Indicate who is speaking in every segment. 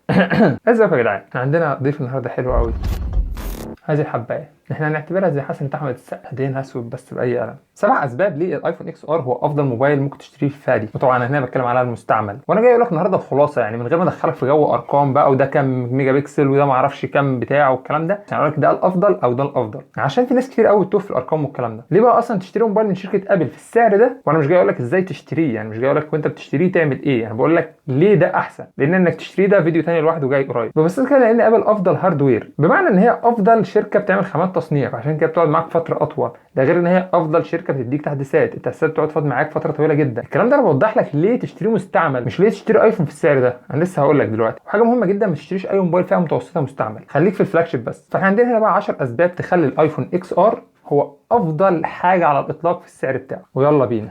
Speaker 1: ازيكم يا جدعان؟ احنا عندنا ضيف النهارده حلو قوي. هذه الحبايه احنا هنعتبرها زي حسن احمد السقا، دين اسود بس باي قلم. 7 اسباب ليه ال iPhone XR هو افضل موبايل ممكن تشتريه في الفئة دي، وطبعا انا هنا بتكلم على المستعمل، وانا جاي اقول لك النهارده الخلاصة، يعني من غير ما ادخلك في جو ارقام بقى وده كام ميجا بكسل وده ما اعرفش كام بتاعه والكلام ده، عشان اقول لك ده الافضل او ده الافضل، عشان في ناس كتير قوي بتتوه في الارقام والكلام ده. ليه بقى اصلا تشتري موبايل من شركة ابل في السعر ده؟ وانا مش جاي اقول لك ازاي تشتريه، يعني مش جاي اقول لك وانت بتشتريه تعمل ايه، انا بقول لك ليه ده احسن، لان انك تشتريه ده فيديو تاني لوحده جاي قريب. بس كده لان ابل افضل hardware، بمعنى ان هي افضل شركة بتعمل خامات تصنيع، فعشان كده بتقعد معاك فترة اطول. ده غير ان هي افضل شركة بتديك تحديثات، التحديثات بتقعد تفضل معاك فترة طويلة جدا. الكلام ده انا بوضح لك ليه تشتريه مستعمل، مش ليه تشتري ايفون في السعر ده، انا لسه هقول لك دلوقتي. وحاجه مهمة جدا، ما تشتريش اي موبايل فئة متوسطه مستعمل، خليك في ال flagship بس. فاحنا عندنا هنا بقى 10 اسباب تخلي ال iPhone XR هو افضل حاجة على الاطلاق في السعر بتاعه، ويلا بينا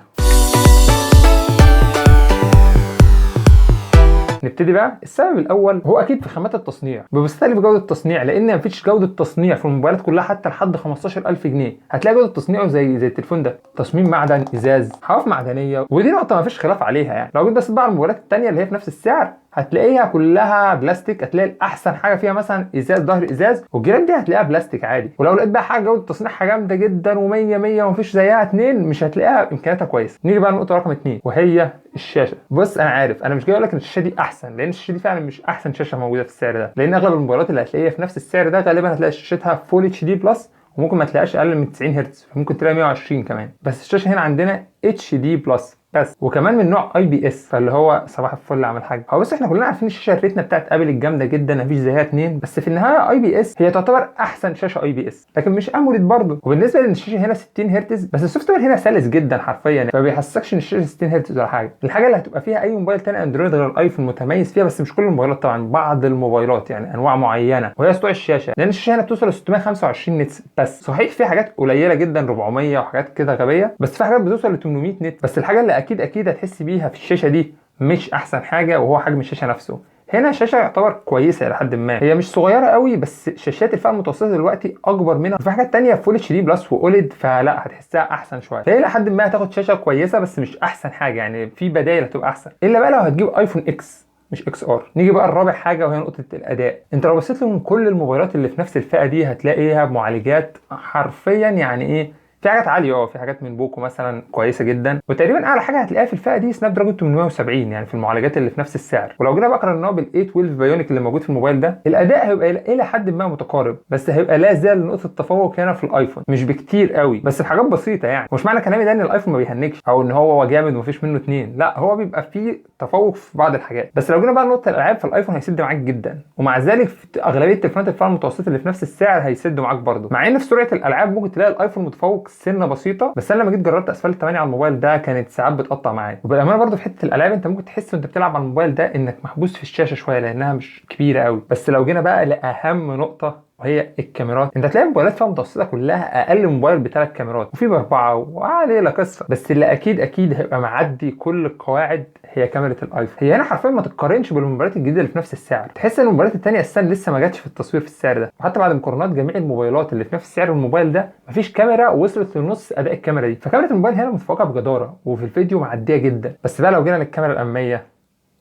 Speaker 1: نبتدي بقى. السبب الاول هو اكيد في خامات التصنيع، ببساطة في جوده التصنيع، لان مفيش جوده تصنيع في الموبايلات كلها حتى لحد 15000 جنيه هتلاقي جوده تصنيعه زي التليفون ده، تصميم معدن، ازاز، حواف معدنية، ودي نقطة مفيش خلاف عليها. يعني لو جيت بس بقى على الموبايلات الثانية اللي هي في نفس السعر هتلاقيها كلها بلاستيك، هتلاقي الاحسن حاجة فيها مثلا ازاز، ظهر ازاز، والجراب دي هتلاقيها بلاستيك عادي. ولو لقيت بقى حاجة جوده تصنيعها جامدة جدا و100 100 ومفيش زيها اتنين، مش هتلاقيها امكانياتها كويسة. نيجي بقى للنقطة رقم 2 وهي الشاشة. بص انا عارف انا مش جاي اقول لك ان الشاشة دي احسن، لان الشاشة دي فعلا مش احسن شاشة موجودة في السعر ده، لان اغلب الموبايلات اللي هتلاقيها في نفس السعر ده غالبا هتلاقي شاشتها full HD plus، وممكن ما تلاقيهاش اقل من 90 هرتز، فممكن تلاقي 120 كمان. بس الشاشة هنا عندنا HD plus بس، وكمان من نوع IPS، فاللي هو صباح الفل عمل حاجة. هو بس احنا كلنا عارفين الشاشة ال Retina بتاعت ابل الجامدة جدا مفيش زيها اتنين، بس في النهاية IPS هي تعتبر احسن شاشة IPS، لكن مش AMOLED برضه. وبالنسبة لان الشاشة هنا 60 هرتز، بس ال software هنا سلس جدا حرفيا، ما بيحسسكش ان الشاشة 60 هرتز ولا حاجة. الحاجة اللي هتبقى فيها اي موبايل تاني اندرويد غير الايفون متميز فيها، بس مش كل الموبايلات طبعا، بعض الموبايلات يعني انواع معينة، وهي سطوع الشاشة، لان الشاشة هنا بتوصل ل 625 nits بس. صحيح في حاجات قليله جدا 400 وحاجات كده غبية، بس في حاجات بتوصل ل 800 nit. بس الحاجة اللي اكيد اكيد هتحس بيها في الشاشة دي مش احسن حاجة، وهو حجم الشاشة نفسه. هنا شاشة يعتبر كويسة الى حد ما، هي مش صغيرة قوي، بس شاشات الفئة المتوسطة دلوقتي اكبر منها. في حاجات تانية full HD plus و OLED، فلا هتحسها احسن شوية. فهي الى حد ما هتاخد شاشة كويسة، بس مش احسن حاجة، يعني في بدايل هتبقى احسن، الا بقى لو هتجيب ايفون X مش XR. نيجي بقى الرابع حاجة وهي نقطة الاداء. انت لو بصيت لهم كل الموبايلات اللي في نفس الفئة دي هتلاقيها بمعالجات حرفيا يعني ايه، في حاجات عالية، في حاجات من بوكو مثلا كويسة جدا، وتقريبا اعلى حاجة هتلاقيها في الفئة دي Snapdragon 870، يعني في المعالجات اللي في نفس السعر. ولو جينا بقى قارناه بال A12 Bionic اللي موجود في الموبايل ده، الاداء هيبقى الى حد ما متقارب، بس هيبقى لا زال نقطة التفوق هنا في الايفون، مش بكتير قوي، بس بحاجات بسيطة. يعني مش معنى كلامي ده ان الايفون ما بيهنكش او ان هو جامد ومفيش منه اتنين، لا هو بيبقى فيه تفوق في بعض الحاجات. بس لو جينا بقى لنقطة الالعاب، فالايفون هيسد معاك جدا، ومع ذلك في اغلبية تليفونات الفئة المتوسطة اللي في نفس السعر هيسدوا معاك برضه، مع ان في سرعة الالعاب ممكن تلاقي الايفون متفوق سنة بسيطة. بس انا لما جيت جربت اسفلت 8 على الموبايل ده كانت ساعات بتقطع معايا. وبالامانه برضه في حتة الالعاب انت ممكن تحس وانت بتلعب على الموبايل ده انك محبوس في الشاشة شوية لانها مش كبيرة قوي. بس لو جينا بقى لاهم نقطة وهي الكاميرات، انت هتلاقي موبايلات فئة متوسطه كلها اقل موبايل بثلاث كاميرات، وفي باربعة وعليه قصة. بس اللي اكيد اكيد هيبقى معدي كل القواعد هي كاميرا الايفون. هي هنا حرفيا ما تتقارنش بالموبايلات الجديدة اللي في نفس السعر، تحس ان الموبايلات الثانية اساسا لسه ما جاتش في التصوير في السعر ده. وحتى بعد مقارنات جميع الموبايلات اللي في نفس سعر الموبايل ده مفيش كاميرا وصلت لنص اداء الكاميرا دي. فكاميرا الموبايل هنا متفوقه بجداره، وفي الفيديو معدية جدا. بس بقى لو جينا للكاميرا الامامية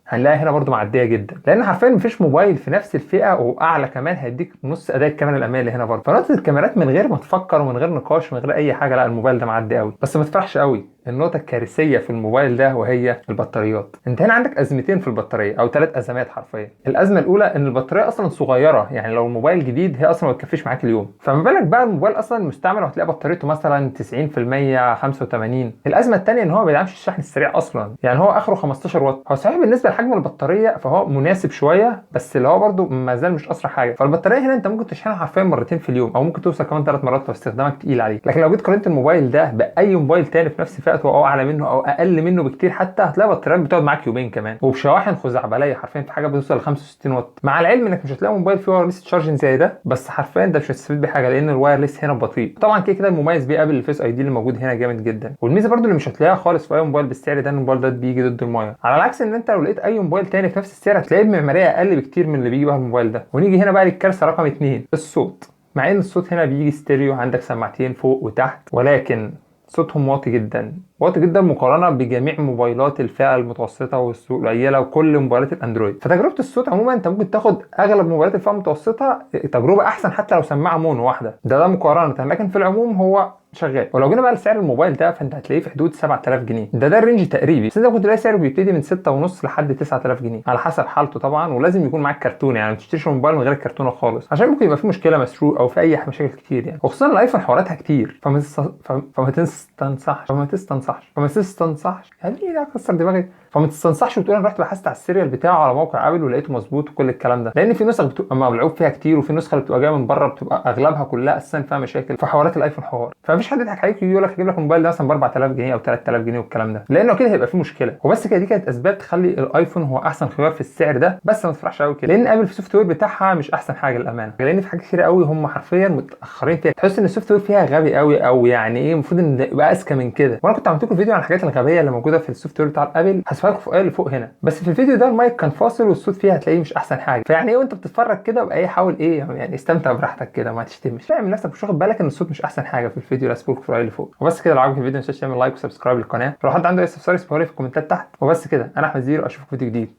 Speaker 1: هنلاقي هنا برضو معدية جدا، لان حرفيا مفيش موبايل في نفس الفئة واعلى كمان هيديك نص اداء الكاميرا الامامية اللي هنا برضو. فنقطه الكاميرات من غير ما تفكر ومن غير نقاش ومن غير اي حاجة، لا الموبايل ده معدي قوي. بس ما تفرحش قوي، النقطة الكارثية في الموبايل ده وهي البطاريات. انت هنا عندك ازمتين في البطارية او 3 ازمات حرفيا. الازمة الاولى ان البطارية اصلا صغيرة، يعني لو الموبايل جديد هي اصلا ما بتكفيش معاك اليوم، فما بالك بقى الموبايل اصلا مستعمل وهتلاقي بطاريته مثلا 90% 85. الازمة الثانية ان هو ما بيدعمش الشحن السريع اصلا، يعني هو اخره 15 واط. هو صحيح بالنسبة لحجم البطارية فهو مناسب شوية، بس اللي هو برده ما زال مش اسرع حاجة. فالبطارية هنا انت ممكن تشحنها حرفيا مرتين في اليوم، او ممكن توصل كمان 3 مرات لو استخدامك تقيل عليه. لكن لو جيت قارنت الموبايل ده باي موبايل تاني في نفس فئته او اعلى منه او اقل منه بكتير حتى، هتلاقي بطاريات بتقعد معاك يومين كمان، وبشواحن خزعبليه حرفيا في حاجة بتوصل ل 65 واط. مع العلم انك مش هتلاقي موبايل فيه wireless charging زي ده، بس حرفيا ده مش هتستفيد بحاجة لان ال wireless هنا بطيء. طبعا كده كده المميز بيه ابل ال Face ID اللي موجود هنا جامد جدا. والميزة برده اللي مش هتلاقيها خالص في اي موبايل بالسعر ده ان الموبايل ده بيجي ضد المايه، على العكس ان انت لو لقيت اي موبايل تاني في نفس السعر هتلاقيه بمعماريه اقل بكتير من اللي بيجي بيها الموبايل ده. ونيجي هنا بقى للكارثه رقم 2، الصوت. مع ان الصوت هنا بيجي ستيريو، عندك سماعتين فوق وتحت، ولكن صوتهم واطي جدا. واطي جدا مقارنة بجميع موبايلات الفئة المتوسطة والسوق القليلة وكل موبايلات الاندرويد. فتجربه الصوت عموما انت ممكن تاخد اغلب موبايلات الفئة المتوسطة تجربه احسن حتى لو سماعه mono واحدة، ده مقارنه، لكن في العموم هو شغال. ولو جينا بقى لسعر الموبايل ده فانت هتلاقيه في حدود 7000 جنيه، ده ال range تقريبي، بس انت ممكن تلاقي سعره بيبتدي من 6.5 لحد 9000 جنيه على حسب حالته طبعا، ولازم يكون معاك كرتونة، يعني ما تشتريش الموبايل من غير الكرتونه خالص، عشان ممكن يبقى في مشكلة مسروق او في اي مشاكل كتير يعني، وخصوصا الايفون حواراتها كتير. فما تستنصحش فما تستنصحش فما تستنصحش يعني ايه ده كسر دماغي، فما تستنصحش وتقول انا رحت بحثت على ال serial بتاعه على موقع ابل ولقيته مظبوط وكل الكلام ده، لان في نسخ بتبقى ملعوب فيها كتير، وفي نسخه اللي بتبقى جاية من بره بتبقى اغلبها كلها اساسا فيها مشاكل. فحوارات الايفون حوار، فمفيش حد يضحك عليك يقول لك هجيب لك الموبايل ده مثلا ب 4000 جنيه او 3000 جنيه والكلام ده، لانه كده هيبقى في مشكلة. وبس كده، دي كانت اسباب تخلي الايفون هو احسن خيار في السعر ده. بس ما تفرحش قوي كده، لان ابل في ال software بتاعها مش احسن حاجة للامانة، لان في حاجات كتير قوي هم حرفيا متاخرين فيها، تحس ان ال software فيها غبي قوي، او يعني ايه المفروض ان يبقى اذكى من كده. وانا كنت عملت لكم فيديو عن الحاجات الغبية اللي موجودة في ال software بتاع ابل، هسيبها لكم فوق اللي فوق هنا. بس في الفيديو ده المايك كان فاصل والصوت فيها هتلاقيه مش احسن حاجة، فيعني ايه وانت بتتفرج كده بقى ايه، حاول ايه يعني استمتع براحتك كده، ما تشتمش، اعمل نفسك مش واخد بالك ان الصوت مش احسن حاجة في الفيديو اللي هسيبه لكم في اللي فوق. وبس كده، لو عجبك الفيديو ما تنساش تعمل like و subscribe للقناة، لو حد عنده اي استفسار يسيبه لي في الكومنتات تحت. وبس كده، انا احمد زيرو، اشوفك في فيديو جديد.